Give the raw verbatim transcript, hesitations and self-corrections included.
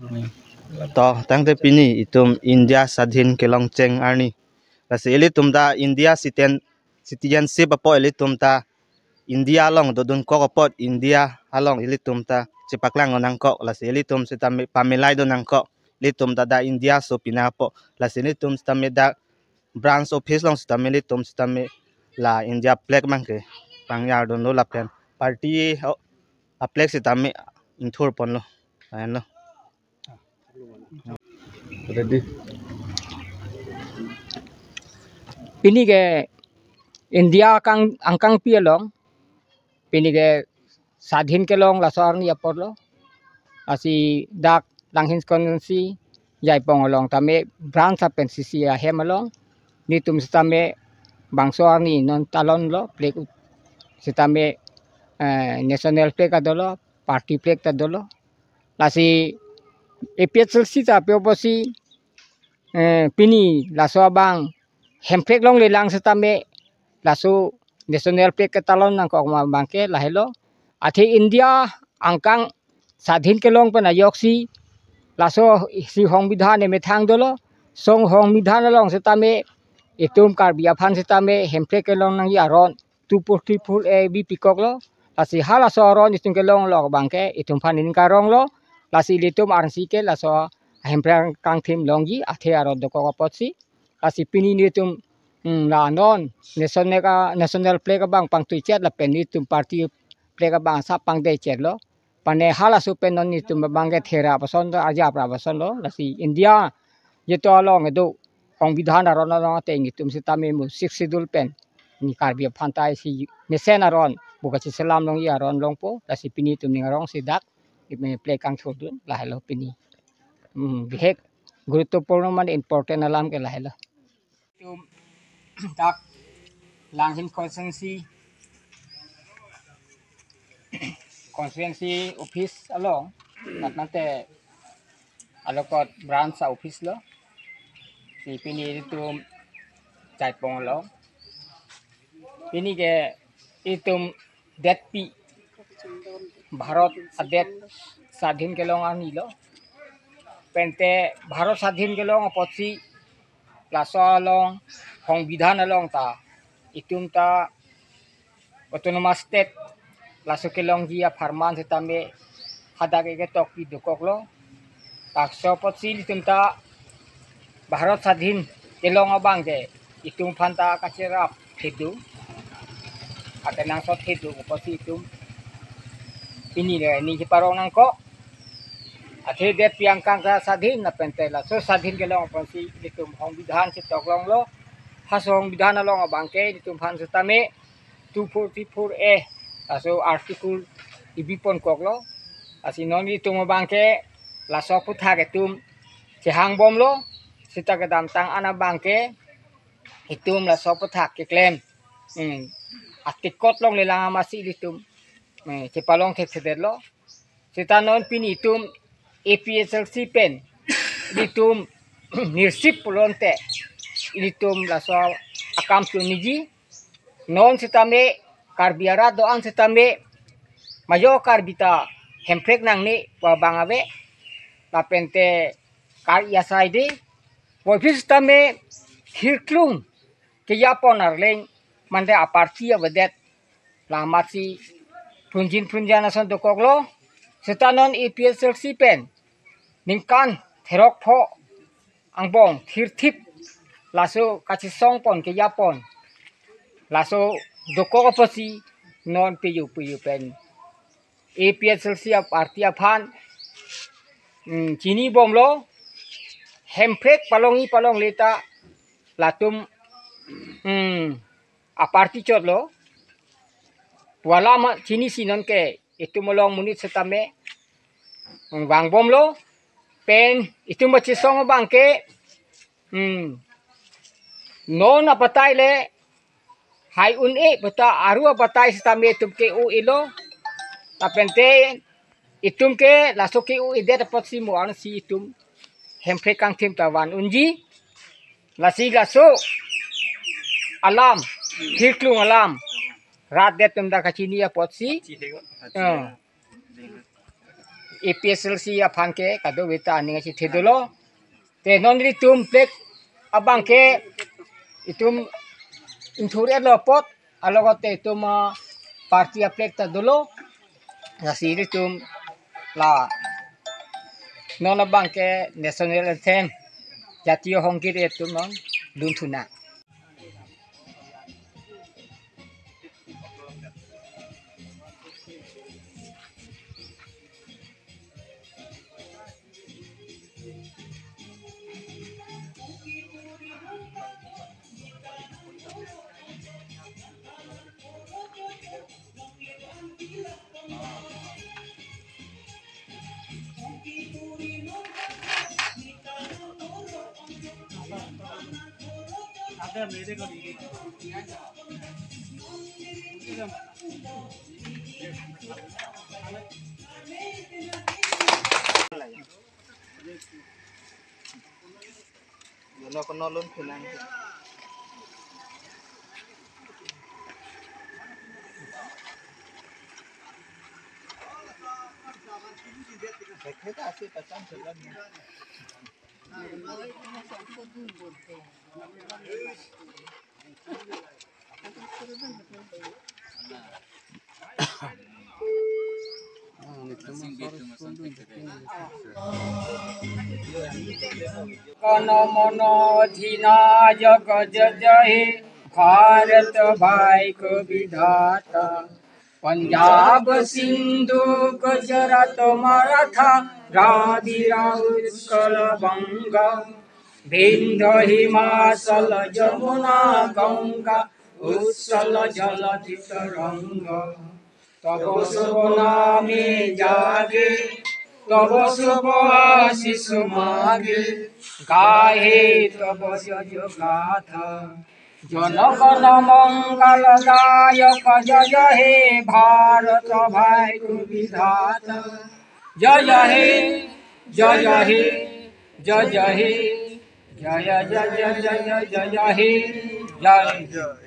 To, tangte pini itum India sadhin kelong cheng arni. Lasi ilitum ta India citizen, citizenship apot ilitum ta India along dodun kok apot India along ilitum ta chepaklang nangkok. Lasi ilitum sitame pamilai do nangkok. Ilitum ta dak India aso pina apot. Lasi ilitum sitame dak branch office along sitame ilitum sitame la India flag abangke pangyar dunlo lapen party, oh, a flag sitame ingthur ponlo. Ayan lo. Ready. Pini ke India angkang, angkangpi along, pini ke sadhin kelong laso arni apotlo. Lasi dak Langhin constituency Jaipong along tame branch pen C C ahem along nelitum sitame bangso arni non talonlo, flag ut-, sitame, eh, national flag ta dolo, party flag ta dolo. Lasi A P H L C ta pe apotsi, eh, pini laso abang hemprek longlelang sitame laso national flag ketalon nangkok ma abangke lahelo. Athe India angkang sadhin kelong pen ajoksi laso si songbidhan emethang dolo. Song songbidhan along sitame itum Karbi aphan sitame hemprek kelong nangji aron two four three four A bipikoklo. Lasi halaso aron itum kelonglo abangke itum aphan ning karonglo. Lasi ilitum arnisi ke laso hemprek kangthim longji athe aron dokok apotsi. Lasi pini nelitum, hmm, la non national ka, national flag abang pangtuichet lapen nelitum party flag abang sa pangdechetlo. Mane halaso pen non nelitum abangke thera pason do, arjap ra pasonlo. Lasi India jeto along kedo songbidhan aron along ateng itum sitame mo Sixth Schedule pen ni Karbi aphan ta isi mesen aron buka si selam longji aron longpo. Lasi pini itum ning arongsi dak ime flag kangthurdun lahelo pini. Hmm, bihek guruttopurno mane important alam ke lahelo. Itum dak Langhin constituency, constituency office along, dak mate alokot branch office lo. Si pini itum Jaipong along. Pini ke itum detpi Bharat adet sadhin kelong arni lo. Pente Bharat sadhin kelong apotsi laso along songbidhan along ta itum ta autonomous state laso kelongji apharman sitame hadak eke tokpi dokoklo. Laso apotsi itum ta Bharat sadhin kelong abangke itum aphan ta kacherap thedu, akenangsot thedu apotsi itum pini le ning keparong nangkok. Athe detpi angkang ta sadhin lapen te laso sadhin kelong apotsi itum songbidhan chetok longlo. Ha songbidhan along abangke itum aphan sitame two four three four A laso article ibi ponkoklo. Lasi non itum abangke laso aphuthak itum chehangbomlo. Seta kedamtang an abangke itum laso aphuthak keklem, hmm, atikot longlelang amatsi ilitum, eh, chepalong thekthedetlo. Seta non pini itum A P H L C pen ilitum nirsip pulote ilitum laso akam chuniji. Non sitame Karbi arat do-an sitame majok Karbi ta hemprek nangne pu abang ave. Lapen te kar-i asai de. Puvoiphit sitame hirklung kejapon arleng mande aparty avedet. La amatsi prunjin prunjan ason dokoklo. Seta non A P H L C pen ningkan therok pho angbong thirthip laso kachesongpon kejapon laso dokok apotsi non peju peju pen A P H L C aparty aphan, hmm, chinibomlo. Hemprek palongji palongle ta latum, hmm, aparty chotlo. Pu alam chinisi nonke itum along monit sitame, hmm, vangbomlo. Pen itum kachesong abangke, hmm, non abatai le hai un-e pu ta aru abatai sitame itum ke-o-elo. Lapen te itum ke laso ke-o-edet apotsi mo ansi itum hemprek kangthim ta van unji. Lasi laso alam, hirklung alam rat det atum ta kachini apotsi, eh, A P H L C aphan ke kadokave ta aning kachethedolo. Te non ilitum flag abang ke itum ingthur-etlo apot, alogote itum, ah, party a-flag ta dolo. Lasi ilitum la non abang ke national anthem, jatiyo hongkit itum non dunthu nang. Jono kono lun pinang. Dekhe ta ase pacham selam. कन मन अधिनायक जय जय हे, भारत भाई को विधाता। पंजाब सिंधु गुजरात मराठा, द्राविड़ उत्कल बंग, विंध्य हिमाचल जमुना गंगा, उत्कल जलधि तरंग। तब शुभ नामे जागे, तब शुभ आशीष मागे, गाहे तब जय गाथा। जन गण मंगल दायक जय जय हे, भारत भाई को विधाता। जय जय हे, जय जय हे, जय जय हे, जय जय जय जय जय जय हे, जय।